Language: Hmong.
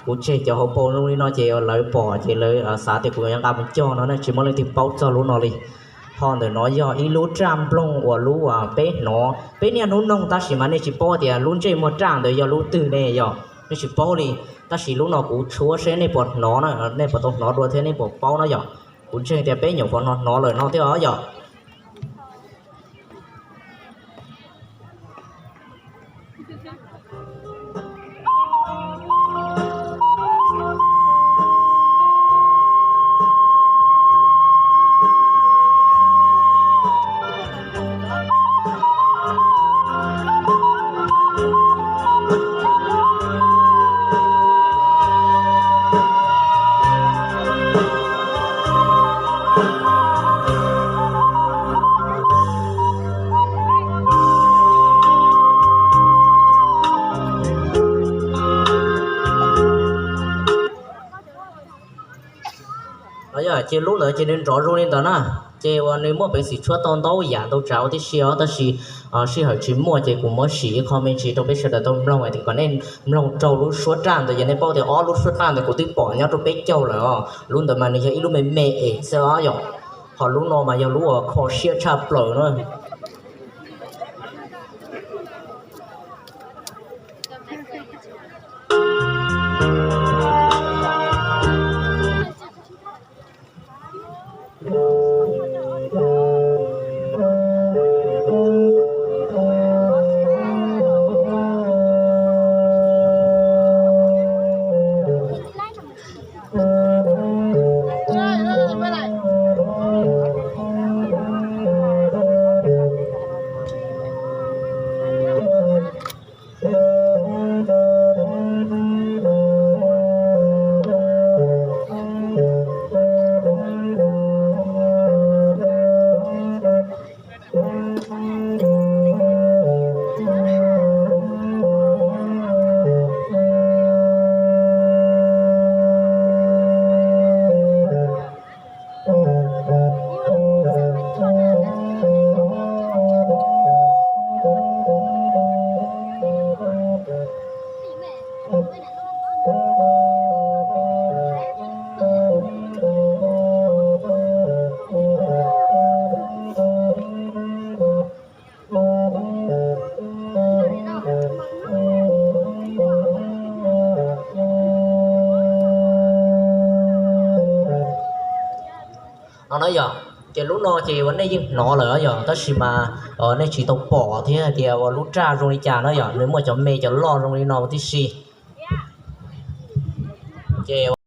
Kuv tseg cov hauv paus zoo li no ces lawv pom ces lawv xav tias kuv yuav nqa mus cog no na, tsis muaj leej twg paub txog lub no li. Ho ntawm no yog ib lub raj nploog uas lub peb hnov peb niaj hnub noog, tab sis mas nej tsis paub tias lub ntsej muag raj ntawd yog lub twg ne yog, nej tsis paub li. Tab sis lub no kuv tshuab seb nej puas hnov na, nej puas tau hnov dua thiab nej puas paub na yom. Kuv ntseeg tias peb nyuam qhuav hnov hnov lawm no thiab os yom. Ces lub ntawd ces nws nrov zoo li ntawd na. Ces uas nws muaj peev xwm tshuab tau ntau yam ntau tsav ua tib si os, tab sis sij hawm tsis muaj ces kuv muab sim ib qho me ntsis rau peb sawv daws tau mloog, kom nej mloog raug lub suab raj ntawd ces nej paub tias ob lub suab raj ntawd kuv twb pom nyob rau peb caug lawm os. Lub ntawd mas nws yog ib lub me me es xwb os yom. Ho lub no mas yog lub uas kho siab tshaj plaws na. No na yog, ces lub no ces uas nej yeej hnov lawm yog, tab sis mas nej tsis tau pom thiab hais tias uas lub raj zoo li cas na yog, nws muaj cov me cov loj zoo li no tib si. Ces